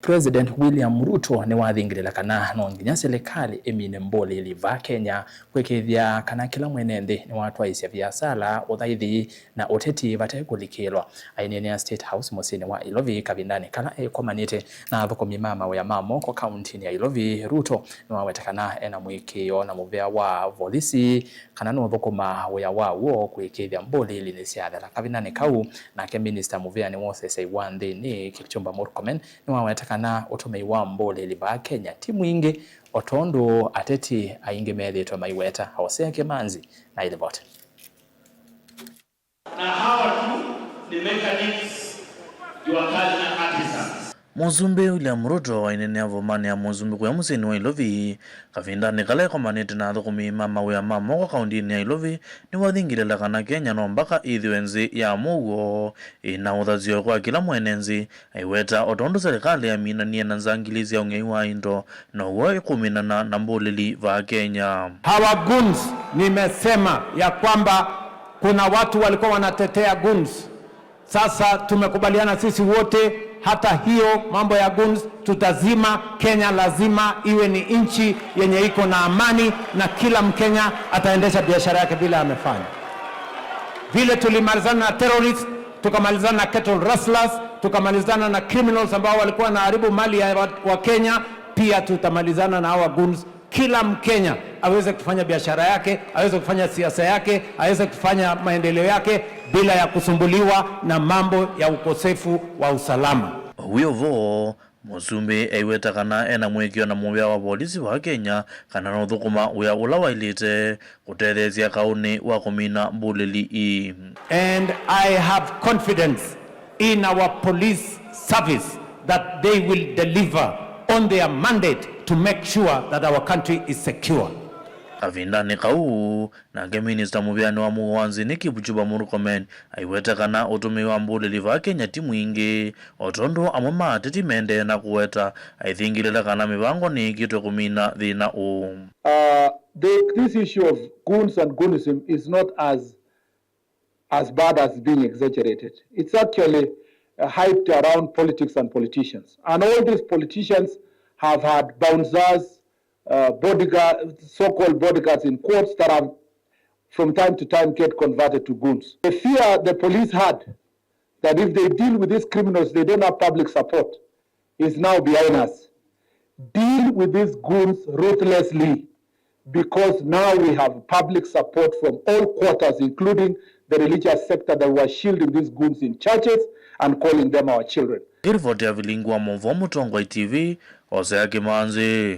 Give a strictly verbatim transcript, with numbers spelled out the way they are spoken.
President William Ruto nĩwathingĩlĩla kana no nginya silikalĩ ĩmine mbũlĩli vaa Kenya, kwĩkĩĩthya kana kĩla mwene nthĩ nĩwatwaĩsya viasala, ũthaithi na ũteti vate kũlikĩlwa. Aineenea State House mũsyĩnĩ wa Ilovi kavindanĩ kala ekomanĩte na athũkũmi ma mawĩa ma moko kauntinĩ ya Ilovi, Ruto nĩwaweta kana ena mũĩkĩĩo na mũvĩa wa volisi kana nũthũkũma wĩa waw'o kwĩkĩĩthya mbũlĩli nĩsyathela. Kavindanĩ kau, nake minista mũvĩanĩ wa ũseseĩ wa nthĩnĩ, Kipchumba Murkomen, nĩwaweta kana ũtũmĩi wa mbũlĩli vaa Kenya ti mwingĩ o tondũ ateti aingĩ methĩĩtwe maiweta. Hosea Kĩmanzi na ilivoti. Na hawa tu ni mechanics, jua kali na artisans. Mũsumbĩ William Ruto aineenea vomanĩ ya mũsumbĩ kũya mũsyĩnĩ wa Ilovi kavindanĩ kala ekomanĩte na athũkũmi ma mawĩa ma moko kauntinĩ ya Ilovi, nĩwathingĩlĩla kana Kenya no mbaka ĩthĩwe nzĩ ya mũuo, ĩna ũthasyo kwa kĩla mwene nzĩ, aiweta o tondũ silikalĩ yaminanie na nzangili sya ũng'ei wa indo, now'o ĩkũminana na mbũlĩli vaa Kenya. Hawa goons, nimesema ya kwamba kuna watu walikuwa wanatetea goons. Sasa tumekubaliana sisi wote, hata hiyo mambo ya goons tutazima. Kenya lazima iwe ni nchi yenye iko na amani na kila Mkenya ataendesha biashara yake vile amefanya. Vile tulimalizana na terrorists, tukamalizana na cattle rustlers, tukamalizana na criminals ambao walikuwa wanaharibu mali ya wa, wa Kenya, pia tutamalizana na hawa goons. Kila Mkenya aweze kufanya biashara yake, aweze kufanya siasa yake, aweze kufanya maendeleo yake bila ya kusumbuliwa na mambo ya ukosefu wa usalama. Wĩ o vo, mũsumbĩ aiweta kana ena mũĩkĩĩo na mũvĩa wa volisi vaa Kenya kana nũthũkũma wĩa ũla waĩlĩte kũtetheesya kaũnĩ wa kũmina mbũlĩli ii. And I have confidence in our police service that they will deliver on their mandate to make sure that our country is secure. Kavindanĩ kau, nake minista mũvĩanĩ wa mũuo wa nthĩnĩ Kipchumba Murkomen aiweta kana ũtũmĩi wa mbũlĩli vaa Kenya ti mwingĩ, o tondũ amwe ma ateti mendee na kũweta aithingĩlĩla kana mĩvango nĩĩkĩtwe kũmina thĩna ũũ. Uh, the, this issue of goons and goonism is not as as bad as being exaggerated. It's actually uh, hyped around politics and politicians. And all these politicians have had bouncers, uh, bodyguards, so-called bodyguards in quotes, that have from time to time get converted to goons. The fear the police had that if they deal with these criminals, they don't have public support, is now behind us. Deal with these goons ruthlessly, because now we have public support from all quarters, including the religious sector that were shielding these goons in churches and calling them our children. Ĩrivoti ya vilingi wa maũvoo Mũtongoi T V, Hosea Kĩmanzi.